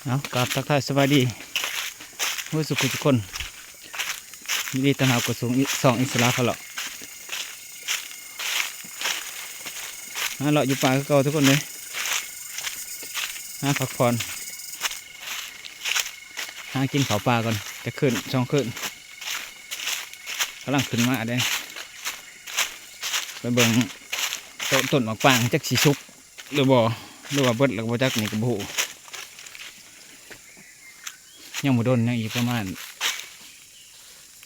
ເອົາ ກາບທັກທາຍສະບາຍດີເບິດສູ່ຜູ້ສູ່ຄົນ ຍິນດີຕ້ອນຮັບເຂົ້າສູ່ຊ່ອງອິດສະຫຼະພາເລາະ ຫາເລາະຢູ່ປ່າຄືເກົ່າທຸກຄົນເອີຍ ຫາພັກຜ່ອນ ຫາກິນເຂົ້າປ່າກ່ອນຈັກຄືນສອງຄືນ ກຳລັງຂຶ້ນມາເດ້ ໄປເບິ່ງຕົ້ນໝາກປາງຈັກຊິສຸກ ຫຼືບໍ່ ຫຼືວ່າເບິດແລ້ວກໍບໍ່ຈັກ ນີ້ກໍບໍ່ຮູ້ ຍັງບໍ່ດົນ ຍັງອີກປະມານ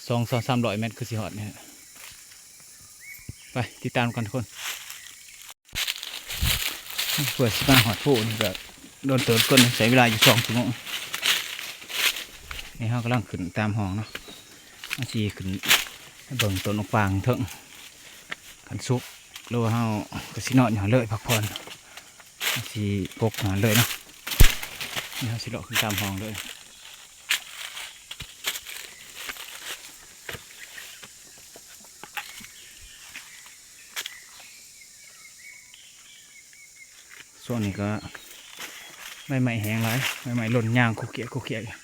ສອງສາມຮ້ອຍແມັດຄືຊິຮອດນີ້ ໄປຕິດຕາມກັນທຸກຄົນ ເພື່ອຊິມາຮອດພູນີ້ກໍດົນເຕີບ ຄົນໃຊ້ເວລາຢູ່ສອງຊົ່ວໂມງ ນີ້ເຮົາກຳລັງຂຶ້ນຕາມຮ່ອງເນາະ ເຮົາຊິຂຶ້ນໄປເບິ່ງຕົ້ນໝາກປາງເທິງ ຄັນສຸກ ຫຼືວ່າເຮົາກໍຊິນອນຢູ່ຫັ້ນເລີຍ ພັກຜ່ອນ ເຮົາຊິປົກຢູ່ຫັ້ນເລີຍເນາະ ນີ້ເຮົາຊິເລາະຂຶ້ນຕາມຮ່ອງເລີຍ ຊ່ວງນີ້ກໍໃບໄມ້ແຫ້ງຫຼາຍ ໃບໄມ້ຫຼົ່ນຍາງຄຸກຄຽກຄຸກຄຽກຢູ່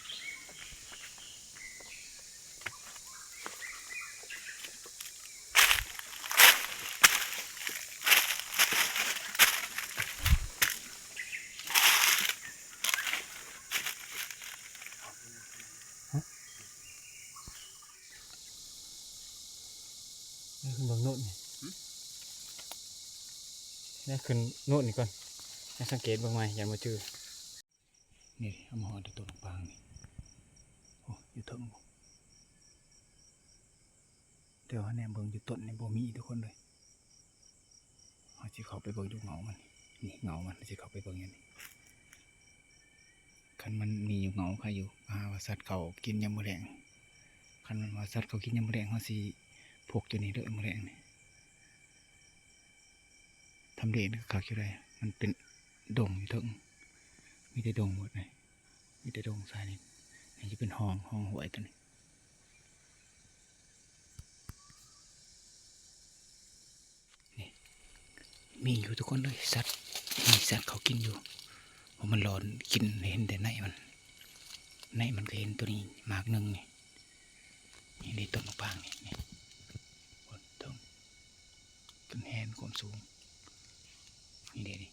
ແນວຂຶ້ນເບິ່ງໂນ້ນນີ້ ຫືມ ແນວຂຶ້ນໂນ້ນນີ້ກ່ອນ ແນວສັງເກດເບິ່ງໃໝ່ ຢ້ານບໍ່ຈື່ ນີ້ເຮົາມາຮອດຕົ້ນປາງນີ້ ໂອ້ ຢູ່ເທິງ ແຕ່ວ່າແນມເບິ່ງຢູ່ຕົ້ນນີ້ບໍ່ມີທຸກຄົນເອີຍ ເຮົາຊິເຂົ້າໄປເບິ່ງຢູ່ເຫງົ້າມັນ ນີ້ເຫງົ້າມັນ ເຮົາຊິເຂົ້າໄປເບິ່ງຢູ່ນີ້ ຄັນມັນມີຢູ່ເຫງົ້າໃຄຢູ່ ຫາວ່າສັດເຂົ້າກິນຍາມມື້ແລງ ຄັນມັນວ່າສັດເຂົ້າກິນຍາມມື້ແລງ ເຮົາຊິພົກຢູ່ນີ້ເລີຍມື້ແລງນີ້ ທຳເລນີ້ກໍຄັກຢູ່ເດ້ ມັນເປັນດົງຢູ່ເທິງ ມີແຕ່ດົງໝົດນີ້ ມີແຕ່ດົງຊາຍນີ້ ນີ້ຈະເປັນຮ່ອງ ຮ່ອງຫ້ວຍຕົວນີ້ ນີ້ ມີຢູ່ທຸກຄົນເອີຍ ສັດ ມີສັດເຂົ້າກິນຢູ່ ເພາະມັນຫຼອນກິນ ເຫັນແຕ່ໃນມັນ ໃນມັນກໍເຫັນຕົວນີ້ໝາກໜຶ່ງນີ້ ນີ້ເດ້ຕົ້ນໝາກປາງນີ້ ນີ້ ໂອ້ ເທິງ ຈົນແຮນຄວາມສູງ ນີ້ເດ້ ນີ້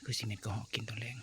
ຄືຊິແມ່ນກະຮອກກິນຕອນແລງ.